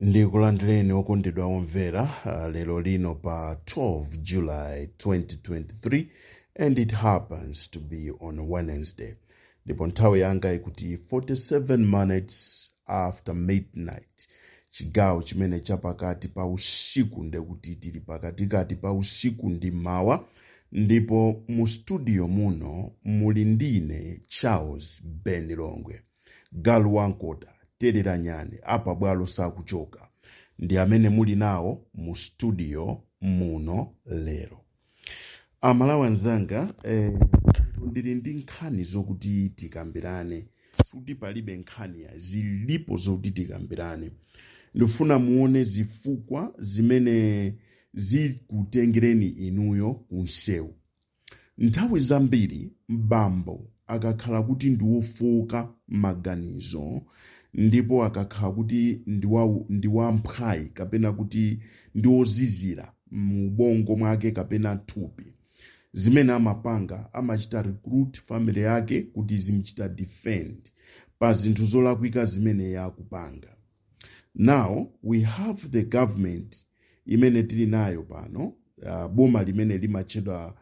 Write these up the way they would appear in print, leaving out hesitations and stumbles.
Ndikulandireni okondedwa omvera lero lino pa 12 July 2023, and it happens to be on Wednesday. Ndipo nthawi yanga ikuti 47 minutes after midnight, chigawo chimene chapakati pa usiku, ndekuti tili pakatikati pa usiku ndi mawa. Ndipo mu studio muno muli ndine Charles Ben Longwe, galu wankota terera nyani apa bwalo sakuchoka, ndi amene muli nawo mu studio muno lero. Amalawi anzanga, ndili ndi nkhani zokuti tikambirane. Suti palibe nkhani ya zilipo zokuti tikambirane. Ndifuna muone zifukwa zimene zikutengereni inuyo ku msewu. Nthawi zambiri mbambo akakhala kuti ndi wofoka maganizo, ndipo akakhala kuti ndi wamphwayi kapena kuti ndi wozizira mu ubongo mwake kapena thupi, zimene amapanga, amachita recruit family yake kuti zimuchita defend pa zinthu zolakwika zimene yakupanga. Now we have the government imene tili nayo pano, boma limene limatchedwa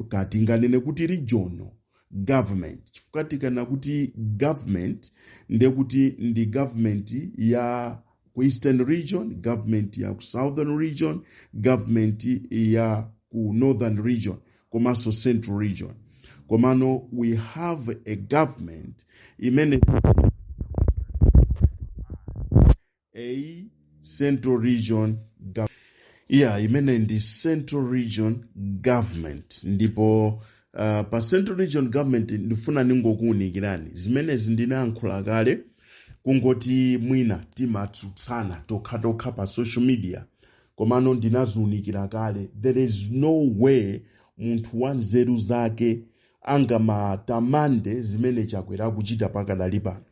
kati nganene kuti regional government, chifukwa tikana kuti government ndekuti ndi government ya ku Eastern Region, government ya ku Southern Region, government ya ku Northern Region komanso Central Region. Komano we have a government imene a Central Region, yeah, imene ndi Central Region Government. Ndipo pa Central Region Government ndifuna ningokuwunikirani zimenezi ndinayankhula kale, kungoti mwina timatsutsana tokhatokha pa social media, komano ndinaziwunikira kale. There is no way munthu wa nzeru zake angamatamande zimene Chakwera akuchita pakadali pano.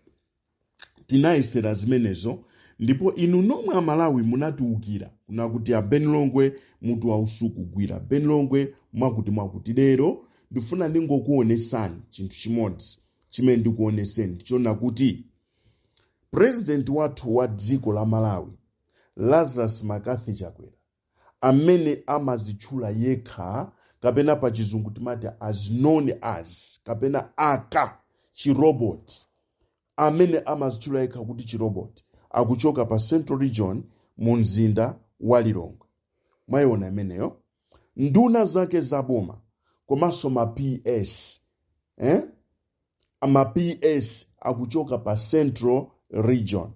Tinayesera zimenezo, ndipo inu nomwe Amalawi munatiukira kunakuti a Ben Longwe mutu wausukugwira, Ben Longwe mwakuti mwakuti. Lero ndifuna ndingokuonesani chinthu chimodzi chimene ndikuoneseni, ndichona kuti president wathu wa dziko la Malawi, Lazarus McCarthy Chakwera, amene amazitchula yekha kapena pa Chizungu timati as known as kapena aka chirobot, amene amazitchula yekha kuti chirobot, akuchoka pa Central Region mu mzinda wa Lilongwe. Mwayiona imeneyo? Nduna zake zaboma komanso ma PS, eh? Ma PS akuchoka pa Central Region,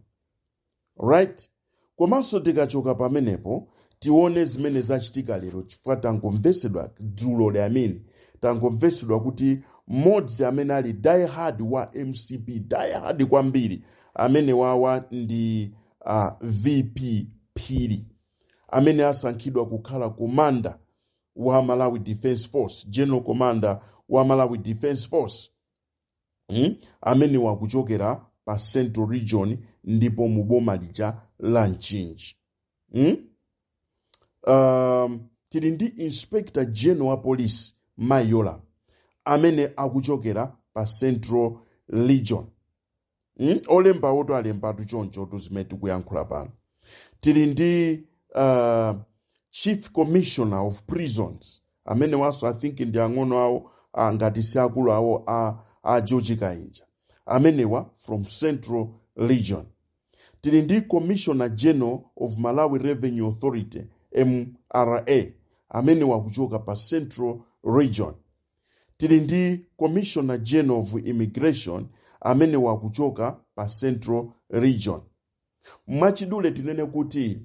right? Komanso tikachoka pamenepo tione zimene zachitika lero, chifukwa tangomvesedwa dzulo amene tangomvesedwa kuti mmodzi amene ali diehard wa MCP, diehard kwambiri, amene wawa ndi VP Phiri, amene asankhidwa kukhala commander wa Malawi Defense Force, general commander wa Malawi Defense Force, Amene wakuchokera pa Central Region ndipo mu boma lija la Mchinji, Tili ndi Inspector General wa Police Mayola amene akuchokera pa Central Region, Olemba oto alembatu choncho zimene tikuyankhula pano. Tili ndi Chief Commissioner of Prisons amene waso I think ndi ang'ono awo, ngati si akulu awo a George Kainja, amenewa from Central Region. Tili ndi Commissioner General of Malawi Revenue Authority, MRA, amene wakuchoka pa Central Region. Tili ndi Commissioner General of Immigration amene wakuchoka pa Central Region. Mwachidule tinene kuti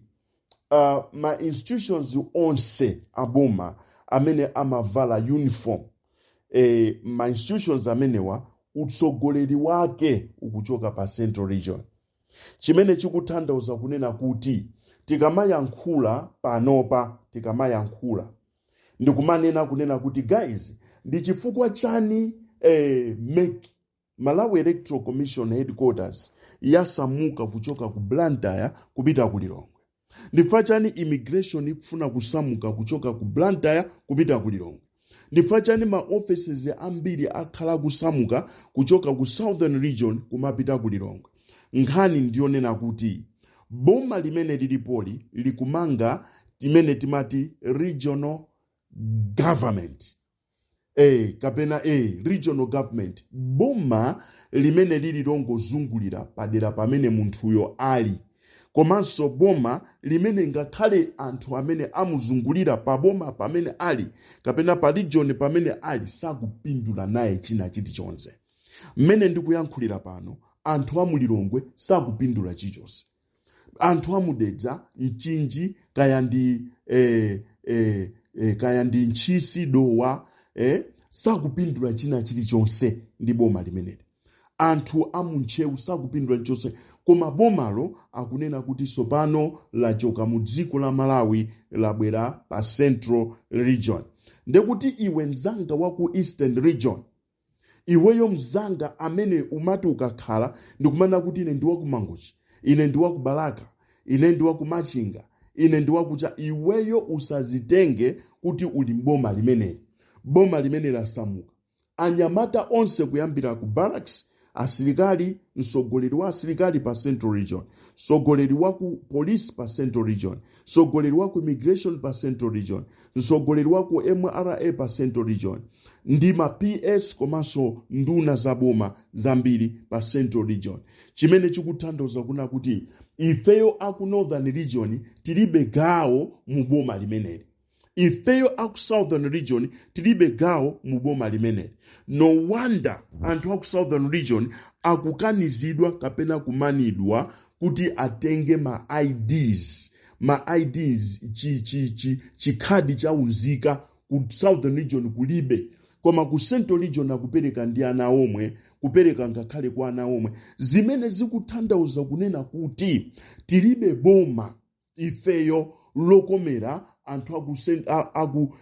ma institutions onse aboma amene amavala uniform, ma institutions amenewa utsogoleri wake ukuchoka pa Central Region, chimene chikutanthauza kunena kuti tikamayankhula panopa, tikamayankhula ndikumanena kunena kuti guys, ndi chifukwa chani MEC, Malawi Electoral Commission headquarters yasamuka kuchoka ku Blantyre kupita ku Lilongwe? Ndifukwa chani immigration ikufuna kusamuka kuchoka ku Blantyre kupita ku Lilongwe? Ndifukwa chani ma offices ambiri akhala kusamuka kuchoka ku Southern Region kumapita ku Lilongwe? Nkhani ndiyonena kuti Boma limene lilipoli likumanga timene timati regional government, kapena regional government, boma limene lili longozungulira padera pamene munthuyo ali, komanso boma limene ngakhale anthu amene amuzungulira pa boma pamene ali kapena pa region pamene ali sakupindula naye china chilichonse. Mmene ndikuyankhulira pano, anthu amulilongwe sakupindula chilichonse, anthu amudedza, Mchinji, kaya ndi kaya ndi Ntchisi, Dowa, sakupindula china chilichonse ndi boma limeneli. Anthu amuntcheu sakupindula chilichonse, koma bomalo akunena kuti sopano lachoka mu dziko la Malawi, labwera pa Central Region. Ndekuti iwe mzanga wa ku Eastern Region, iweyo mzanga amene umati ukakhala ndikumana kuti ine ndi waku Mangochi, ine ndi waku Balaka, ine ndi waku Machinga, ine ndi wakucha, iweyo usazitenge kuti uli mboma limeneli. Boma limene lasamuka, anyamata onse kuyambira ku barracks, asilikali, mtsogoleri wa asilikali pa Central Region, mtsogoleri wa ku police pa Central Region, mtsogoleri wa ku immigration pa Central Region, mtsogoleri wa ku MRA pa Central Region, ndi ma PS komanso nduna za boma zambiri pa Central Region, chimene chikutanthauza kuna kuti ifeyo aku Northern Region tilibe gawo mu boma limeneli, ifeyo aku Southern Region tilibe gawo mu boma limeneli. No wonder anthu aku Southern Region akukanizidwa kapena kumanidwa kuti atenge ma IDs, ma IDs, chikhadi cha unzika ku Southern Region kulibe, koma ku Central Region akupereka ndi ana omwe, kupereka ngakhale kwa ana omwe, zimene zikutanthauza kunena kuti tilibe boma ifeyo lokomera anthu aku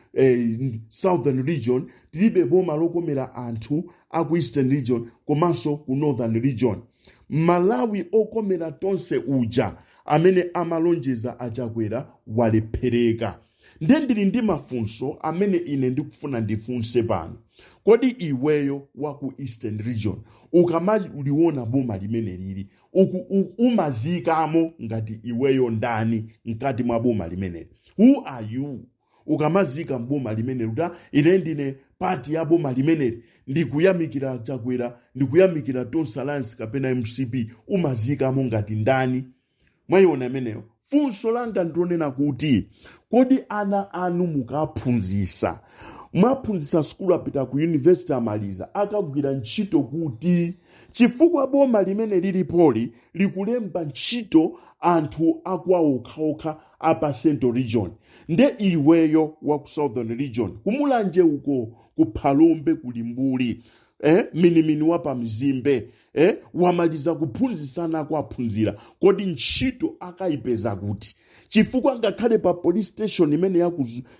Southern Region, tilibe boma lokomera anthu aku Eastern Region komanso ku Northern Region. Malawi okomera tonse uja amene amalonjeza Achakwera walephereka. Nde ndili ndi mafunso amene ine ndikufuna ndifunse pano. Kodi iweyo wa ku Eastern Region, ukamaliona boma limene lili umazikamo ngati iweyo ndani mkati mwa boma limeneli? Who are you ukamazika mboma limeneli kuti, "Ine ndine part ya boma limeneli, ndikuyamikira Chakwera, ndikuyamikira Tonse Alliance kapena MCP"? Umazikamo ngati ndani? Mwayiona imeneyo? Funso langa ndilonena kuti kodi ana anu mukaphunzisa, mwaphunzisa sukulu, apita ku university, amaliza, akagwira ntchito kuti? Chifukwa boma limene lilipoli likulemba ntchito anthu akwawo okhaokha apa Central Region. Nde iweyo wa ku Southern Region, kumulanje uko, kuphalombe, kulimbuli, minimini wa pamzimbe, wamaliza kuphunzisana, akuaphunzira, kodi ntchito akayipeza kuti? Chifukwa ngakhale pa police station imene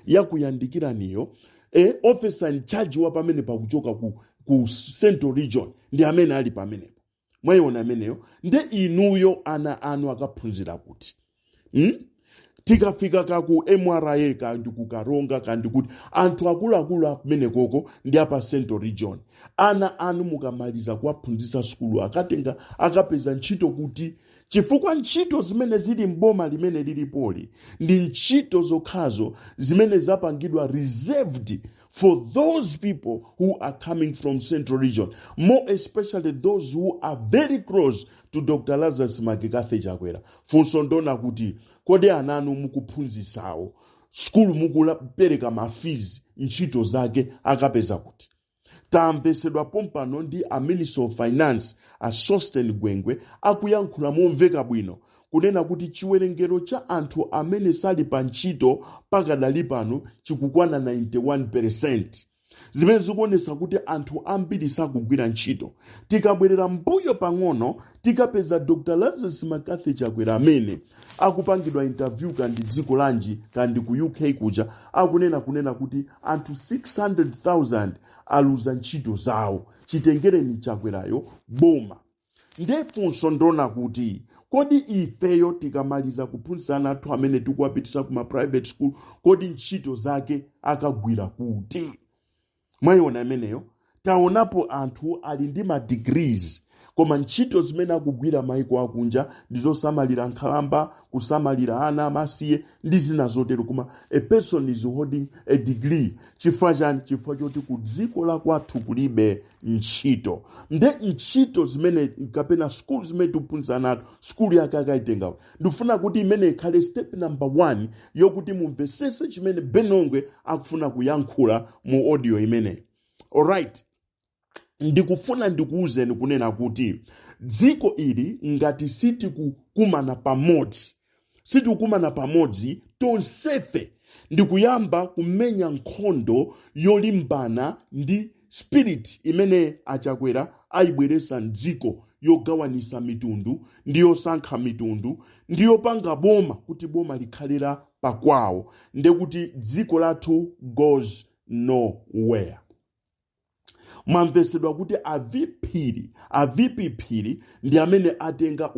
yakuyandikiraniyo, officer in charge wa pamene pakuchoka ku Central Region ndi amene ali pamenepo. Mwayiona ameneyo? Nde inuyo ana anu akaphunzira kuti? Tikafika kaku MRA, kandi kukaronga, kandi kuti, anthu akuluakulu akumenekoko ndi apa Central Region. Ana anu mukamaliza kuwaphunzitsa sukulu, akatenga akapeza ntchito kuti? Chifukwa ntchito zimene zili mboma limene lilipoli ndi ntchito zokhazo zimene zapangidwa reserved for those people who are coming from Central Region, more especially those who are very close to Dr Lazarus McCarthy Chakwera. Funso ndona kuti kodi ana anu mukuphunzisawo sukulu, mukupereka ma fees, ntchito zake akapeza kuti? Tamvesedwa pompano ndi a Minister of Finance, a Sosten Gwengwe, akuyankhula momveka bwino kunena kuti chiwerengero cha anthu amene sali pa ntchito pakadali pano chikukwana 91, zimene zikuonesa kuti anthu ambiri sakugwira ntchito. Tikabwerera mbuyo pang'ono, tikapeza Dr Lazarus McCarthy Chakwera amene akupangidwa interview kandi dziko lanji, kandi ku UK kuja, akunena kunena kuti anthu 600,000 aluza ntchito zawo chitengereni Chakwerayo boma. Ndefunso ndona kuti kodi ifeyo tikamaliza kuphunzitsa ana athu amene tikuwapitisa kuma private school, kodi ntchito zake akagwira kuti? Mwayiona imeneyo? Taonapo anthu ali ndi ma degrees koma akupezeka kuti ali ndi ma Koma ntchito zimene akugwira maiko akunja ndizosamalira nkhalamba, kusamalira ana amasiye ndi zina zotero. Koma a person is holding a degree. Chifukwa chani? Chifukwa choti ku dziko la kwathu kulibe ntchito. Nde ntchito zimene kapena school zimene tikuphunzitsa nato, skulu yake akaitengawo. Ndikufuna kuti imene ikhale step number one yokuti mumvesese chimene Ben Longwe akufuna kuyankhula mu audio imeneyi. Alright, ndikufuna ndikuwuzeni kunena kuti dziko ili, ngati sitikukumana pamodzi, sitikukumana pamodzi tonsefe ndikuyamba kumenya nkhondo yolimbana ndi spirit imene Achakwera ayibweresa mdziko, yogawanisa mitundu ndi yosankha mitundu ndi yopanga boma kuti boma likhalira pakwawo, ndekuti dziko lathu goes nowhere. Mwamvesedwa kuti a VP Phiri ndi amene atenga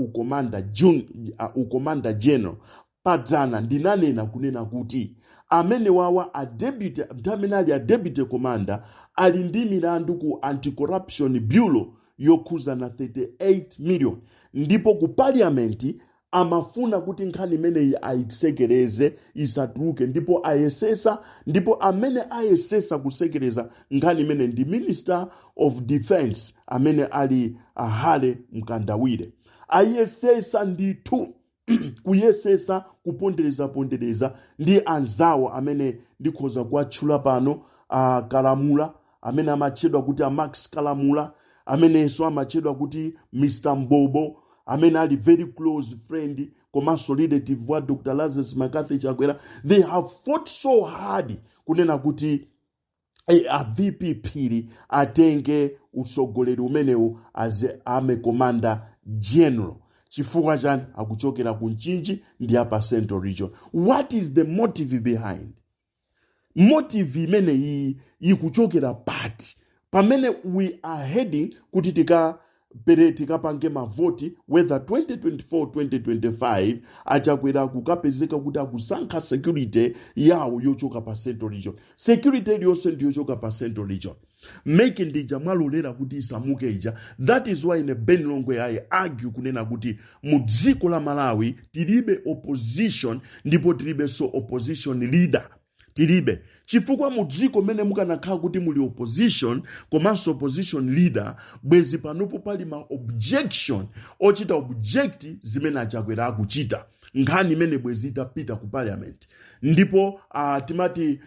ucommander general. Padzana ndinanena kunena kuti amene wawa a deputy, ndi amene ali a deputy commander, ali ndi milandu ku Anti-Corruption Bureau yokhuzana 38 million, ndipo ku parliament amafuna kuti nkhani imeneyi ayitsekereze, isatuluke, ndipo ayesesa. Ndipo amene ayesesa kusekereza nkhani imene ndi Minister of Defense amene ali a Harry Mkandawire. Ayesesa ndithu, kuyesesa kupondereza pondereza ndi anzawo amene ndikhoza kuwatchula pano, Kalamula, amene amatchedwa kuti a Max Kalamula, amenenso amatchedwa kuti Mr Mbobo, amene ali very close friend komanso relative wa Dr Lazarus McCarthy Chakwera. They have fought so hard kunena kuti a VP Phiri atenge utsogoleri umenewu as army commander general. Chifukwa chani? Akuchokera ku Mchinji ndi apa Central Region. What is the motive behind? Motive imeneyi ikuchokera pati, pamene we are heading kuti tikapere, tikapange mavoti, whether 2024, 2025, Achakwera kukapezeka kuti akusankha security yawo yochoka pa Central Region? Security iliyonse ndiyochoka pa Central Region. MEC ndija mwalolera kuti isamuke ija. That is why ine Ben Longwe I argue kunena kuti mu dziko la Malawi tilibe opposition, ndipo tilibenso opposition leader. Tilibe, chifukwa mu dziko mmene mukanakhala kuti muli opposition komanso opposition leader, bwezi panopo pali ma objection ochita object zimene Achakwera akuchita. Nkhani imene bwezi itapita ku parliament, ndipo timati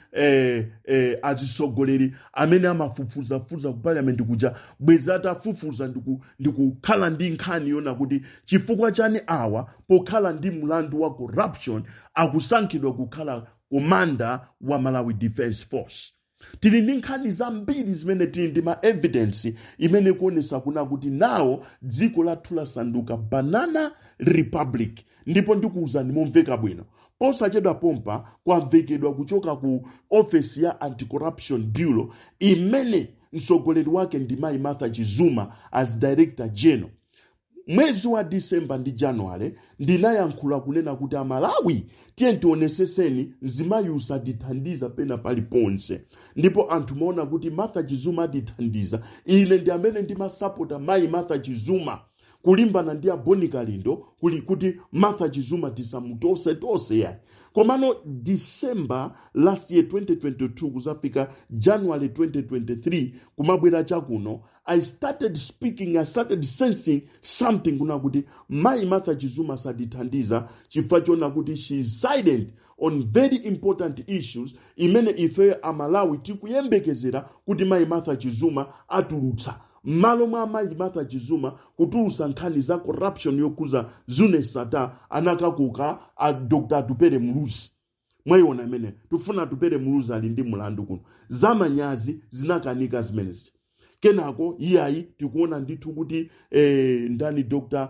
atsogoleri amene amafufuzafufuza ku parliament kuja bwezi atafufuza ndikukhala ndi nkhani yona kuti chifukwa chani awa, pokhala ndi mlandu wa corruption, akusankhidwa kukhala commander wa Malawi Defense Force. Tili ndi nkhani zambiri zimene tili ndi ma evidence imene ikuonesa kuna kuti nawo dziko lathu lasanduka banana republic. Ndipo ndikuwuzani momveka bwino, posachedwa pompa kwamvekedwa kuchoka ku ofesi ya Anti-Corruption Bureau, imene mtsogoleri wake ndi mayi Martha Chizuma as director general. Mwezi wa Disemba ndi Januwale ndinayankhula kunena kuti, Amalawi, tiye tioneseseni, mzimayi usatithandiza pena paliponse. Ndipo anthu maona kuti Martha Chizuma atithandiza. Ine ndi amene ndimasapota mayi Martha Chizuma kulimbana ndi aboni Kalindo, kuli kuti Martha Chizuma tisamutose tose yayi. Komano December last year 2022 kuzafika January 2023 kumabwera chakuno, I started speaking, I started sensing something kuna kuti mayi Martha Chizuma satithandiza, chifukwa chona kuti she is silent on very important issues imene ife Amalawi tikuyembekezera kuti mayi Martha Chizuma atulutsa. M'malo mwa mayi Martha Chizuma kutulutsa nkhani za corruption yokhuza Zuneth Sattar, anakakuka a Dr Atupele Muluzi. Mwayiona imene tifuna, Atupele Muluzi ali ndi mlandu kuno. Zamanyazi, zinakanika zimenezi. Kenako iyayi, tikuona ndithu kuti ndani, Dr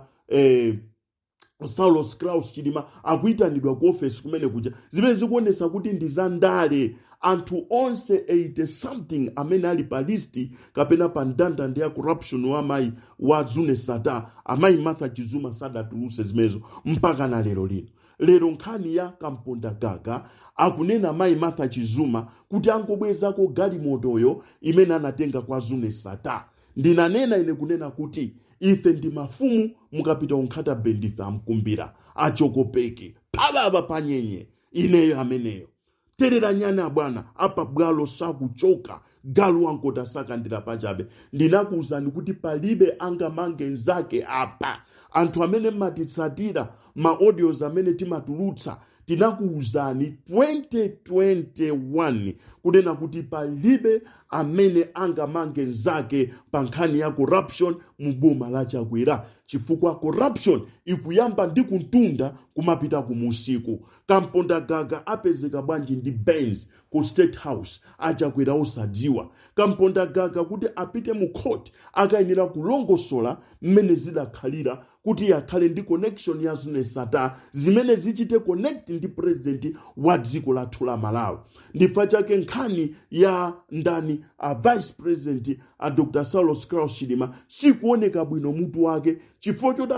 Saulos Klaus Chilima akuyitanidwa ku ofesi kumene kuja, zimene zikuonesa kuti ndi zandale. Anthu onse 80 something amene ali pa list kapena pa ndandanda ya corruption wa mayi wa Zuneth Sattar, amayi Martha Chizuma sadatuluse zimenezo mpaka na lero lino. Lero nkhani ya Kamponda Gaga, akunena mayi Martha Chizuma kuti angobwezako galimotoyo imene anatenga kwa Zuneth Sattar. Ndinanena ine kunena kuti Ife ndi mafumu. Mukapita unkhata Bay, ndife amkumbira achokopeke pababa panyenye. Ineyo ameneyo terera nyana bwana apa bwalo sakuchoka, galu wankota sakandira pachabe. Ndinakuwuzani kuti palibe angamange nzake apa. Anthu amene mmatitsatira, ma audios amene timatulutsa, tinakuwuzani 2021 kunena kuti palibe amene angamange nzake pa nkhani ya corruption mu boma la Chakwera, chifukwa corruption ikuyamba ndi kuntunda kumapita kumusiku. Kampondagaga apezeka bwanji ndi Benz ku State House aChakwera osadziwa? Kampondagaga kuti apite mu court akayenera kulongosola mmene zidakhalira kuti akhale ndi connection ya Zuneth Sattar, zimene zichite connect ndi president wa dziko lathu la Malawi. Ndifa chake nkhani ya ndani, a vice president a Dr Saulos Klaus Chilima, sikuoneka bwino mutu wake, chifukwa choti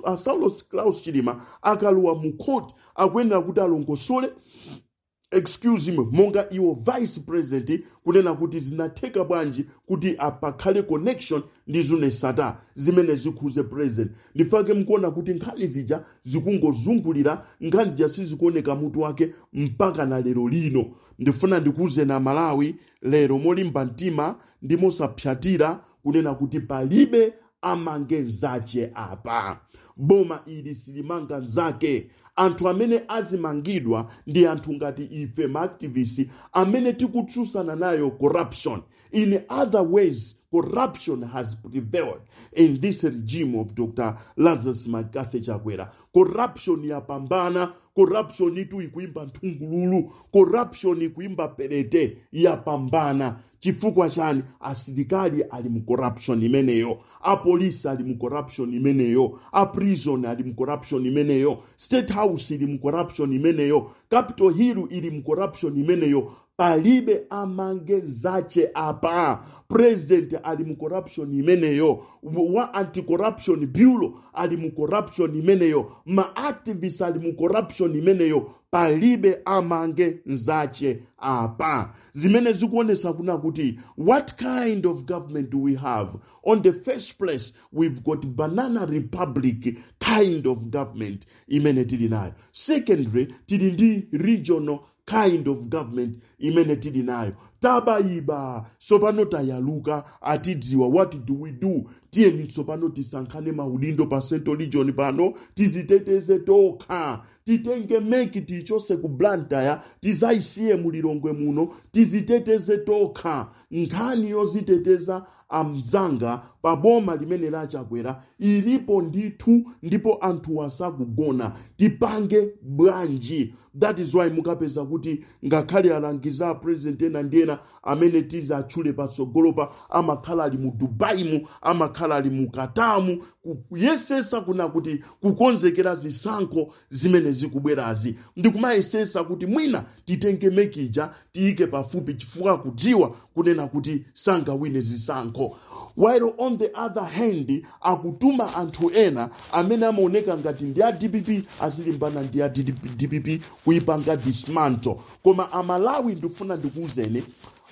a Saulos Klaus Chilima akalowa mu court akuyenera kuti alongosole, excuse me, monga iwo vice president, kunena kuti zinatheka bwanji kuti apakhale connection ndi Zuneth Sattar zimene zikhuze president. Ndifake mkuona kuti nkhani zija zikungozungulira, nkhani zija sizikuoneka mutu wake mpaka na lero lino. Ndifuna ndikuuze na Malawi lero molimba mtima ndi mosapyatira kunena kuti palibe amange nzache apa. Boma ili silimanga nzake. Anthu amene azimangidwa ndi anthu ngati ife maactivists amene tikutsutsana nayo corruption. In other ways, corruption has prevailed in this regime of Dr Lazarus McCarthy Chakwera. Corruption yapambana. Corruption itu ikuimba nthungululu, corruption ikuimba perete, yapambana. Chifukwa chani? Asilikali ali mu corruption imeneyo, apolisi ali mu corruption imeneyo, a prison ali mu corruption imeneyo, State House ili mu corruption imeneyo, Capitol Hill ili mu corruption imeneyo. Palibe amange zache apa. President ali mu corruption imeneyo, wa Anti-Corruption Bureau ali mu corruption imeneyo, ma activists ali mu corruption imeneyo. Palibe amange nzache apa, zimene zikuonesa kuna kuti what kind of government do we have? On the first place, we've got banana republic kind of government imene tili nayo. Secondly, tili ndi regional kind of government imene tili nayo. Tabayiba tsopano, tayaluka, atidziwa. What do we do? Tiyeni tsopano tisankhane maudindo pa Central Region pano, tiziteteze tokha, titenge MEC tiyichose ku Blantyre, tizayisiye mulilongwe muno, tiziteteze tokha. Nkhani yoziteteza, amzanga, pa boma limene laChakwera ilipo ndithu, ndipo anthu asakugona. Tipange bwanji? That is why mukapeza kuti ngakhale alangiza a president ena ndi ena amene tizatchule patsogolopa amakhala ali mu Dubaimu, amakhala ali mu Katamu, kuyesesa kuna kuti kukonzekera zisankho zimene zikubwerazi, ndikumayesesa kuti mwina titenge MEC ija tiyike pafupi, chifukwa kudziwa kunena kuti sangawine zisankho. While on the other hand, akutuma anthu ena amene amaoneka ngati ndi a DPP, azilimbana ndi a DPP kuipanga dismantle. Koma Amalawi, ndifuna ndikuwuzeni,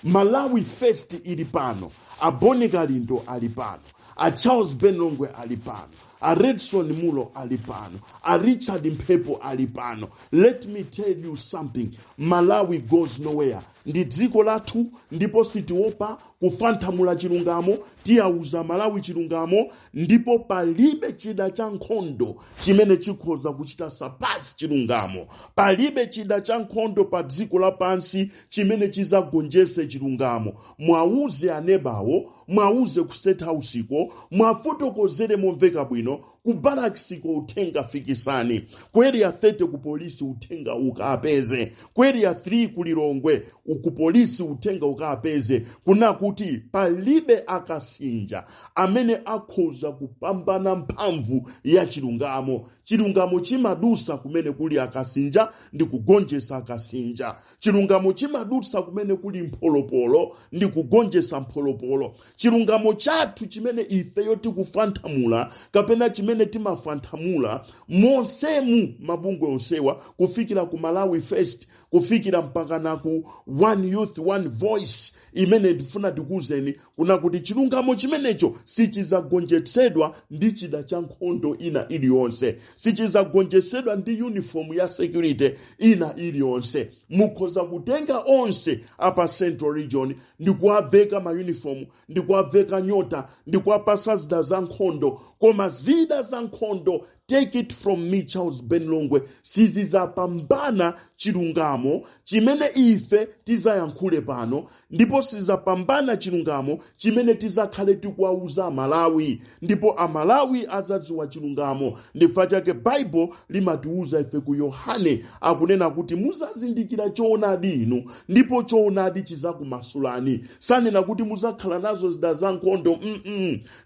Malawi First ili pano, a Boni Kalindo ali pano, a Charles Benlongwe ali pano, a Redson Mulo ali pano, a Richard Mphepo ali pano. Let me tell you something: Malawi goes nowhere. Ndi dziko lathu, ndipo sitiopa kufanthamula chilungamo. Tiyauza Malawi chilungamo, ndipo palibe chida cha nkhondo chimene chikhoza kuchita surpass chilungamo. Palibe chida cha nkhondo pa dziko lapansi chimene chizagonjese chilungamo. Mwauze anebawo, mwauze ku State House iko, mwafotokozere momveka bwino ku barracksiko, uthenga fikisani ku Area 30 ku polisi, uthenga ukapeze ku Area 3 ku Lilongwe ku polisi, uthenga ukapeze kuna kuti palibe akasinja amene akhoza kupambana mphamvu ya chilungamo. Chilungamo chimadusa kumene kuli akasinja ndi kugonjesa akasinja. Chilungamo chimadusa kumene kuli mpholopolo ndi kugonjesa mpholopolo. Chilungamo chathu chimene ifeyo tikufanthamula kapena chimene Imene timafanthamula monsemu mabungwe onsewa, kufikira ku Malawi First, kufikira mpaka na ku One Youth One Voice, imene ndifuna tikuwuzeni kuna kuti chilungamo chimenecho sichizagonjetsedwa ndi chida cha nkhondo ina iliyonse, sichizagonjetsedwa ndi uniform ya security ina iliyonse. Mukhoza kutenga onse apa Central Region ndikuwaveka mauniform, ndikuwaveka nyota, ndikuwapasa zida za nkhondo, koma zida za nkhondo, take it from me, Charles Ben Longwe, sizizapambana chilungamo chimene ife tizayankhule pano, ndipo sizapambana chilungamo chimene tizakhale tikuwauza Amalawi, ndipo Amalawi azadziwa chilungamo. Ndifa chake Baibo limatiuza ife ku Yohane, akunena kuti muzazindikira choonadi inu, ndipo choonadi chizakumasulani. Sanena kuti muzakhala nazo zida za nkhondo.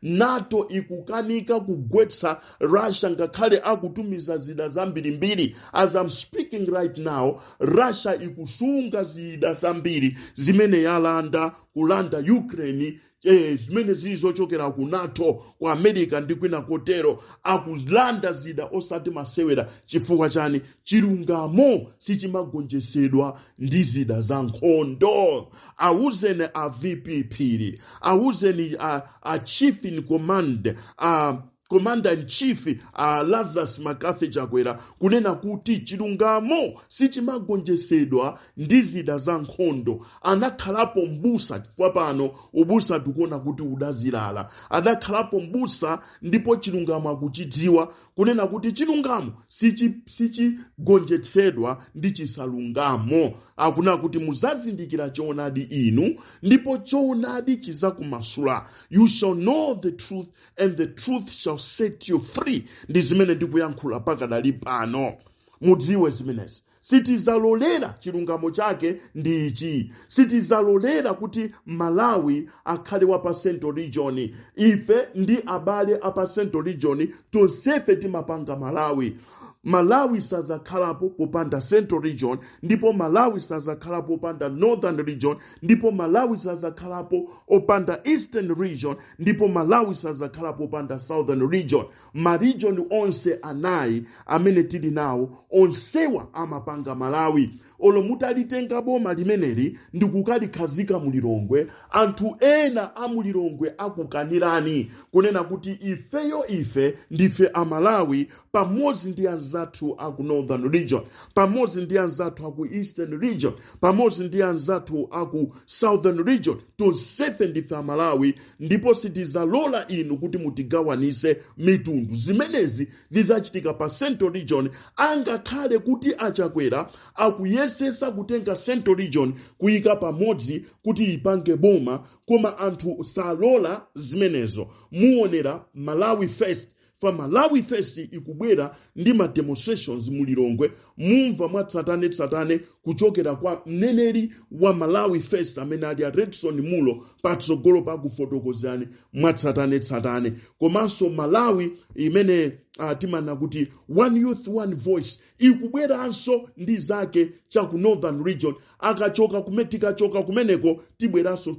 NATO ikukanika kugwetsa Russia ngakhale akutumiza zida zambirimbiri. As I'm speaking right now, Russia ikusunga zida zambiri zimene yalanda kulanda Ukraine, zimene zili zochokera ku NATO, ku America ndi kwina kotero. Akulanda zida osati masewera. Chifukwa chani? Chilungamo sichimagonjetsedwa ndi zida za nkhondo. Awuzeni a VP Phiri, awuzeni a chief in command, a commander in chief, Lazarus McCarthy Chakwera, kunena kuti chilungamo sichimagonjetsedwa ndi zida za nkhondo. Anakhalapo mbusa, chifukwa pano ubusa tikuona kuti udazilala. Adakhalapo mbusa ndipo chilungamo akuchidziwa, kunena kuti chilungamo sichigonjetsedwa ndi chisalungamo. Akunena kuti muzazindikira choonadi inu, ndipo choonadi chizakumasula. You shall know the truth and the truth shall set you free. Ndi zimene ndikuyankhula pakadali pano. Mudziwe zimenezi. Sitizalolera, chilungamo chake ndi ichi, sitizalolera kuti Malawi akhale wa pa Central Region. Ife ndi abale apa Central Region, tonsefe timapanga Malawi. Malawi sazakhalapo popanda Central Region, ndipo Malawi sazakhalapo popanda Northern Region, ndipo Malawi sazakhalapo opanda Eastern Region, ndipo Malawi sazakhalapo popanda Southern Region. Maregion onse anayi amene tili nawo, onsewa amapanga Malawi. Olo mutalitenga boma limeneli ndikukalikhazika mulilongwe, anthu ena a mulilongwe akukanirani, kunena kuti ifeyo ife ndife Amalawi, pamodzi ndi anzathu aku Northern Region, pamodzi ndi anzathu aku Eastern Region, pamodzi ndi anzathu aku Southern Region, tonsefe ndife Amalawi, ndipo sitizalola inu kuti mutigawanise mitundu. Zimenezi zizachitika pa Central Region, angakhale kuti Achakwera akuyesesa kutenga Central Region kuyika pamodzi kuti ipange boma, koma anthu salola zimenezo. Muonera Malawi First. Fa Malawi First ikubwera ndi ma demonstrations mulilongwe. Mumva mwatsatanetsatane kuchokera kwa mneneri wa Malawi First amene ali a Redson Mulo patsogolo pakufotokozani mwatsatanetsatane. Komanso Malawi imene timana kuti One Youth One Voice ikubweranso ndi zake cha ku Northern Region. Akachoka kume, tikachoka kumeneko tibweranso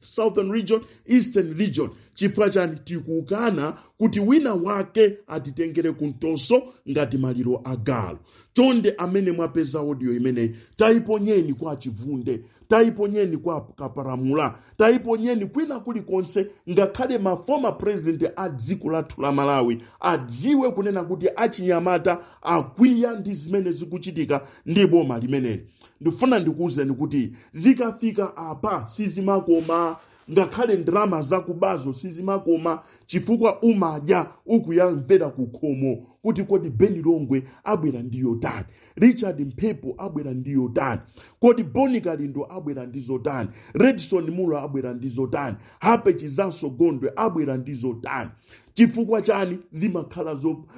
Southern Region, Eastern Region. Chifukwa chani? Tikukana kuti wina wake atitengere kumtoso ngati maliro agalu. Chonde, amene mwapeza audio imeneyi, tayiponyeni kwa Chivunde, tayiponyeni kwa Kaparamula, tayiponyeni kwina kulikonse, ngakhale ma former president a dziko lathu la Malawi adziwe kunena kuti achinyamata akwiya ndi zimene zikuchitika ndi boma limeneli. Ndifuna ndikuwuzeni kuti zikafika apa sizimakoma, ngakhale ndalama zakubazo sizimakoma, chifukwa umadya ukuyamvera kukhomo kuti kodi Beni Longwe abwera ndi yotani, Richard Mphepo abwera ndi yotani, kodi Boni Kalindo abwera ndi zotani, Redson Mulo abwera ndi zotani, Hape Chizanso Gondwe abwera ndi zotani. Chifukwa chani? Zimakhala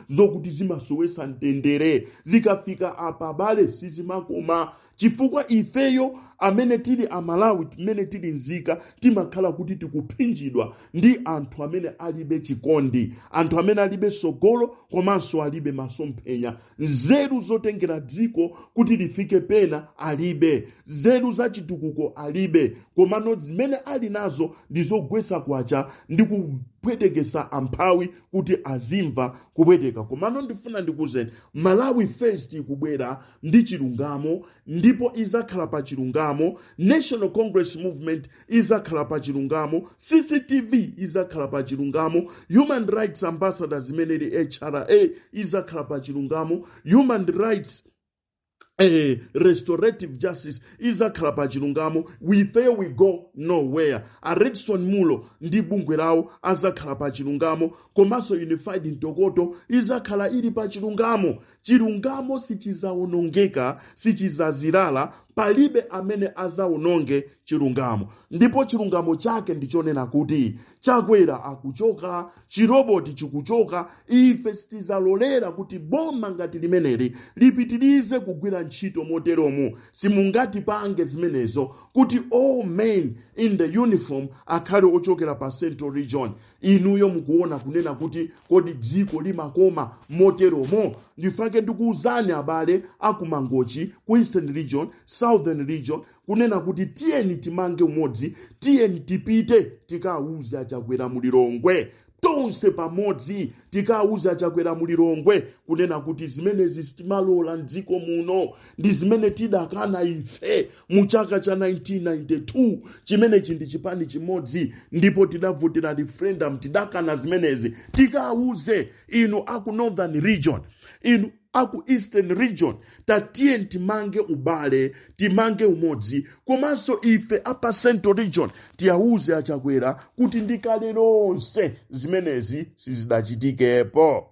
zokuti zimasowesa mtendere. Zikafika apa, bale, sizimakoma, chifukwa ifeyo amene tili Amalawi, timene tili nzika, timakhala kuti tikuphinjidwa ndi anthu amene alibe chikondi, anthu amene alibe sogolo komanso alibe masomphenya. Nzeru zotengera dziko kuti lifike pena alibe, nzeru za chitukuko alibe, komano zimene ali nazo ndi zogwetsa kwacha ndi Kupwetekesa amphawi kuti azimva kupweteka. Komano ndifuna ndikuwuzeni, Malawi First ikubwera ndi chilungamo ndipo izakhala pa chilungamo. National Congress Movement izakhala pa chilungamo, CCTV izakhala pa chilungamo, Human Rights Ambassadors imene ili HRA izakhala pa chilungamo, Human Rights Restorative Justice izakhala pa chilungamo. We fail, we go nowhere. A Redson Mulo ndi bungwe lawo azakhala pa chilungamo, komanso Unified Mtokoto izakhala ili pa chilungamo. Chilungamo sichizawonongeka, sichizazilala. Palibe amene azawononge chilungamo, ndipo chilungamo chake ndichonena kuti Chakwera akuchoka, chiroboti chikuchoka. Ife sitizalolera kuti boma ngati limeneli lipitirize kugwira ntchito moteromo. Simungatipange zimenezo kuti all men in the uniform akhale ochokera pa Central Region. Inuyo mukuona kunena kuti kodi dziko limakoma moteromo? Ndifake ndikuwuzani abale akuMangochi, ku Eastern Region, Southern Region, kunena kuti tiyeni timange umodzi, tiyeni tipite tikawuze aChakwera muLilongwe tonse pamodzi, tikawuze aChakwera muLilongwe kunena kuti zimenezi sitimalola mdziko muno, ndi zimene tidakana ife mu chaka cha 1992. Chimenechi ndi chipani chimodzi ndipo tidavotera referendum, tidakana zimenezi. Tikawuze inu aku Northern Region, inu aku Eastern Region, tatiye timange ubale, timange umodzi. Komanso ife apa Central Region tiyawuze aChakwera kuti ndikale lonse zimenezi sizidachitikepo.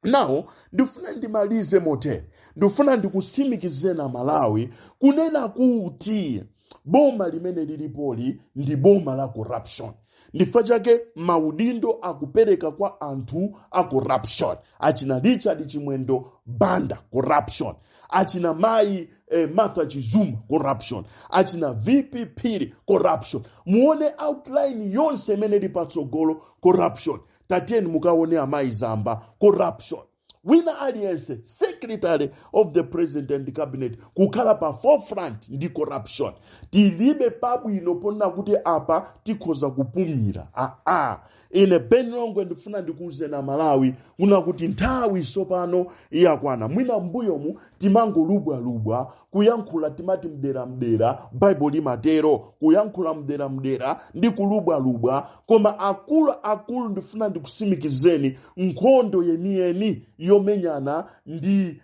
Nawo ndifuna ndimalize motere. Ndifuna ndikusimikizena Malawi kunena kuti boma limene lilipoli ndi boma la corruption. Ndifa chake maudindo akupereka kwa anthu a corruption. Achina Richard Chimwendo Banda, corruption. Achina mayi Martha Chizuma, corruption. Achina VP Phiri, corruption. Muone outline yonse imene ili patsogolo, corruption. Tatiyeni mukaone amayi Zamba, corruption. Wina aliyense, Secretary of the President and Cabinet, kukhala pa forefront ndi corruption. Tilibe pabwino ponena kuti apa tikhoza kupumira. Aa, ine Ben Longwe ndifuna ndikuwuzeni Malawi kuna kuti nthawi tsopano yakwana. Mwina mbuyomu timangolubwalubwa kuyankhula, timati mdera mdera, Baibulo limatero, kuyankhula mdera mdera ndi kulubwalubwa. Koma akulu akulu, ndifuna ndikusimikizeni, nkhondo yeniyeni yomenyana ndi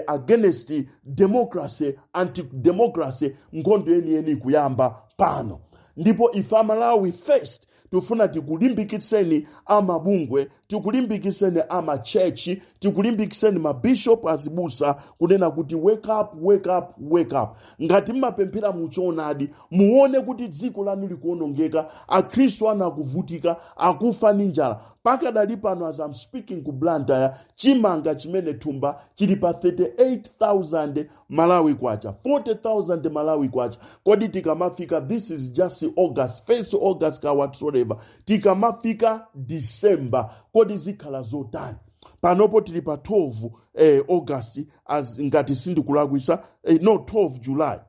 against democracy, anti democracy, nkhondo yeniyeni ikuyamba pano. Ndipo ife aMalawi First tifuna tikulimbikitseni amabungwe, tikulimbikitseni amachechi, tikulimbikitseni mabishop, azibusa, kunena kuti wake up, wake up, wake up. Ngati mmapemphera muchoonadi, muone kuti dziko lanu likuonongeka, akhristu anu akuvutika, akufa ndi njala. Pakadali pano, as I'm speaking, ku Blantyre chimanga chimene thumba chili pa 38,000 Malawi kwacha, 40,000 Malawi kwacha. Kodi tikamafika, this is just August, first August ka whatsoever, tikamafika December kodi zikhala zotani? Panopo tili pa 12 August as ngati sindikulakwisa, no, 12 July,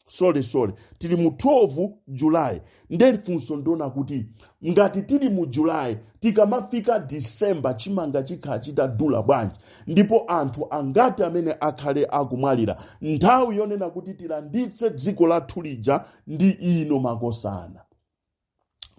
sorry, sorry, tili mu 12 July. Nde funso ndiona kuti ngati tili mu July, tikamafika December chimanga chikhala chitadula bwanji? Ndipo anthu angati amene akhale akumwalira? Nthawi yonena kuti tilanditse dziko lathu lija ndi ino, makosana.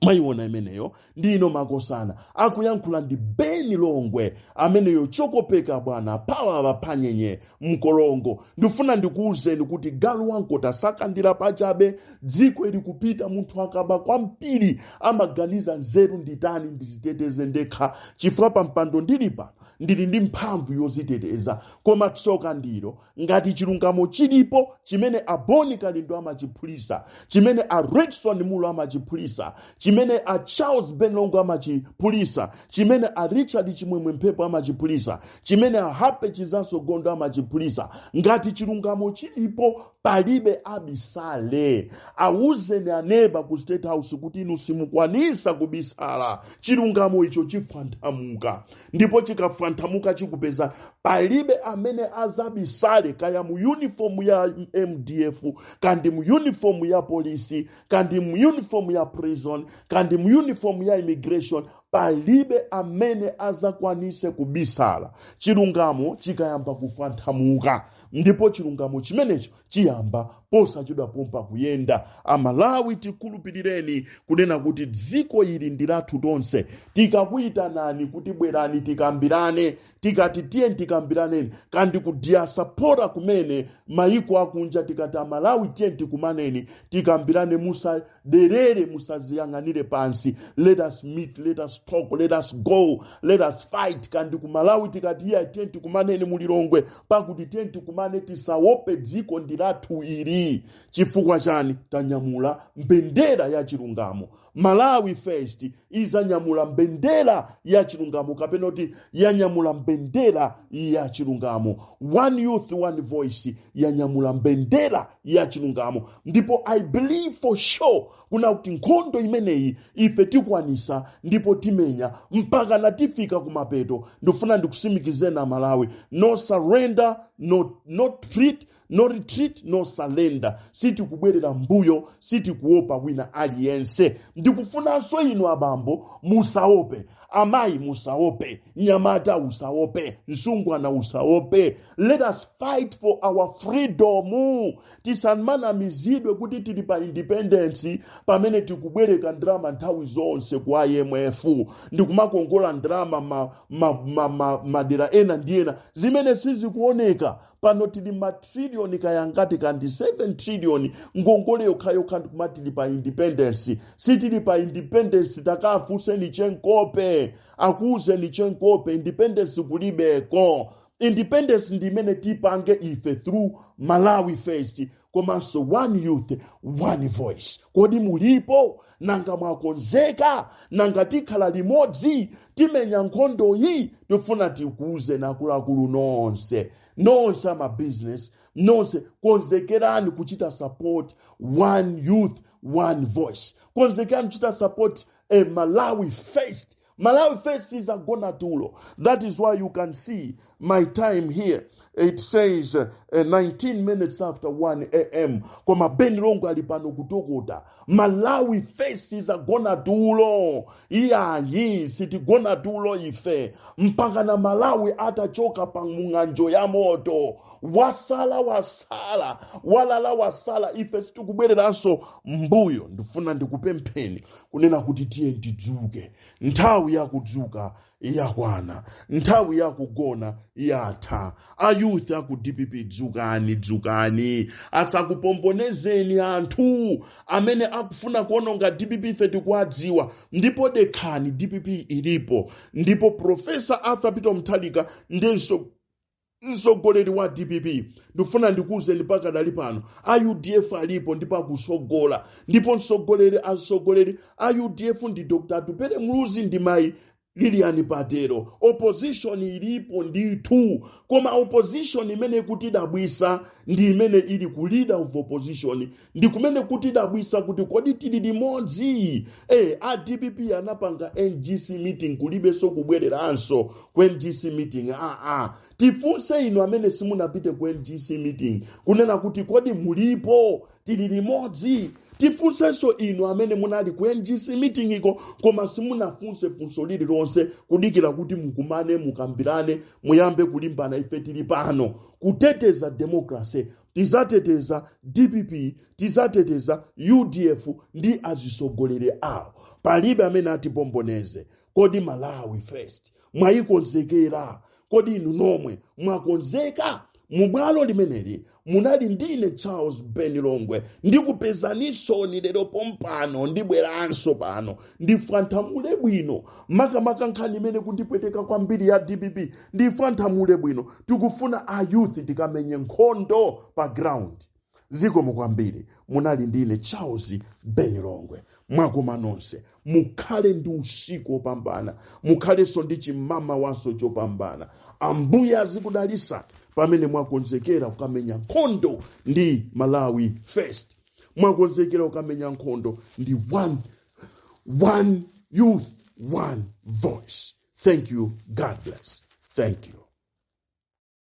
Mwayiona imeneyo? Ndi ino, makosana. Akuyankhula ndi Beni Longwe ameneyo, chokopeka bwana pawa panyenye mkolongo. Ndifuna ndikuwuzeni kuti galu wankota sakandira pachabe. Dziko ili kupita, munthu akaba kwambiri amaganiza nzeru nditani ndiziteteze ndekha, chifukwa pa mpando ndili pano ndili ndi mphamvu yoziteteza. Koma tsoka ndilo ngati chilungamo chilipo chimene aBoni Kalindo amachiphulisa, chimene a Redson Mulo amachiphulisa, chimene a Charles Benlongo amachiphulisa, chimene a Richard Chimwemwe Mphepo amachiphulisa, chimene a Hape Chizanso Gondo amachiphulisa, ngati chilungamo chilipo palibe abisale. Awuzeni aneba ku State House kuti inu simukwanisa kubisala. Chilungamo icho chifwanthamuka, ndipo chikafwanthamuka chikupeza. Palibe amene azabisale, kaya mu uniform ya MDF, kandi mu uniform ya polisi, kandi mu uniform ya prison, kandi mu uniform ya immigration. Palibe amene azabisale. Palibe amene azakwanise kubisala chilungamo chikayamba kufanthamuka, ndipo chilungamo chimenecho chiyamba posachedwa pompa kuyenda. Amalawi, tikhulupirireni kunena kuti dziko ili ndi lathu tonse. Tikakuyitanani kuti bwerani tikambirane, tikati tiye tikambiraneni, kandi ku diaspora kumene mayiko akunja, tikati Amalawi tiye tikumaneni tikambirane, musaderere, musaziyang'anire pansi. Let us meet, let us talk, let us go, let us fight. Kandi ku Malawi tikati iye tiye tikumaneni mulilongwe, pakuti tiye tikumane, tisaope, dziko ndi lathu ili. Chifukwa chani? Tanyamula mbendera ya chilungamo. Malawi First izanyamula mbendera ya chilungamo, kapena kuti yanyamula mbendera ya chilungamo. One Youth One Voice yanyamula mbendera ya chilungamo, ndipo I believe for sure kuna kuti nkhondo imeneyi ife tikwanisa ndipo timenya mpaka natifika kumapeto. Ndifuna ndikusimikizeni Amalawi, no surrender, no treat, no retreat, no surrender. Sitikubwerera mbuyo, sitikuopa wina aliyense. Ndikufunanso inu abambo musaope, amayi musaope, nyamata usaope, msungwana usaope. Let us fight for our freedom. Tisamanamizidwe kuti tili pa independence pamene tikubwereka ndalama nthawi zonse ku IMF, ndikumakongola ndalama madera ena ndi ena zimene sizikuoneka. Pano tili matriliyoni kayangati, kandi 7 trillion ngongole yokhayokha, ndikumati tili pa independence. Sitili pa independence. Takafunseni chenkope, akuuzeni chenkope, independence kulibeko. Independence ndi imene tipange ife through Malawi First komanso One Youth One Voice. Kodi mulipo? Nanga mwakonzeka? Nanga tikhala limodzi timenya nkhondoyi? Tifuna tikuuze akuluakulu nonse, nonse amabusiness nonse, konzekerani kuchita support One Youth One Voice, konzekerani kuchita support a Malawi First. Malawi First is a gona tulo. That is why you can see my time here. It says 19 minutes after 1 a.m. Koma Ben Longwe ali pano kutokota. Malawi First is a gona tulo. Iyayi, sitigona tulo ife. Mpaka na Malawi atachoka pa mung'anjo ya moto. Wasala wasala, walala wasala, ife sitikubwereranso mbuyo. Ndifuna ndikupempheni kunena kuti tiye tidzuke. Nthawi yakudzuka yakwana, nthawi yakugona yatha. Ayouth aku DPP, dzukani, dzukani, asakupombonezeni anthu amene akufuna kuononga DPP. Ife tikuwadziwa, ndipo dekhani, DPP ilipo, ndipo Professor Arthur Peter Mutharika ndinso mtsogoleri wa DPP. Ndifuna ndikuwuzeni pakadali pano a UDF alipo ndipo akusogola, ndipo mtsogoleri, atsogoleri a UDF ndi Dr Atupele Muluzi ndi mayi Lilian Patero. Opposition ilipo ndithu, koma opposition imene kutidabwisa ndi imene ili ku leader of opposition, ndi kumene kutidabwisa kuti kodi tili limodzi? A DPP anapanga NGC meeting, kulibenso kubwereranso ku NGC meeting. Aa, tifunse inu amene simunapite ku NGC meeting kunena kuti kodi mulipo, tili limodzi? Tifunsenso inu amene munali ku NGC meeting iko koma simunafunse funso lililonse, kudikira kuti mukumane, mukambirane, muyambe kulimbana. Ife tili pano kuteteza democracy. Tizateteza DPP, tizateteza UDF ndi azisogoleri awo. Palibe amene atipomboneze. Kodi Malawi First mwayikonzekera? Kodi inu nomwe mwakonzeka? Mubwalo limeneli munali ndine Charles Ben Longwe. Ndikupezanisoni lero pompano, ndibweranso pano ndifanthamule bwino, makamaka nkhani imene kundipweteka kwambiri ya DPP. Ndifanthamule bwino. Tikufuna a youth tikamenye nkhondo pa ground. Zikomo kwambiri. Munali ndine Charles Ben Longwe. Mwakoma nonse, mukhale ndi usiku wopambana, mukhalenso ndi chimamawanso chopambana. Ambuye azikudalisa pamene mwakonzekera kukamenya nkhondo ndi Malawi First, mwakonzekera kukamenya nkhondo ndi One Youth One Voice. Thank you. God bless. Thank you.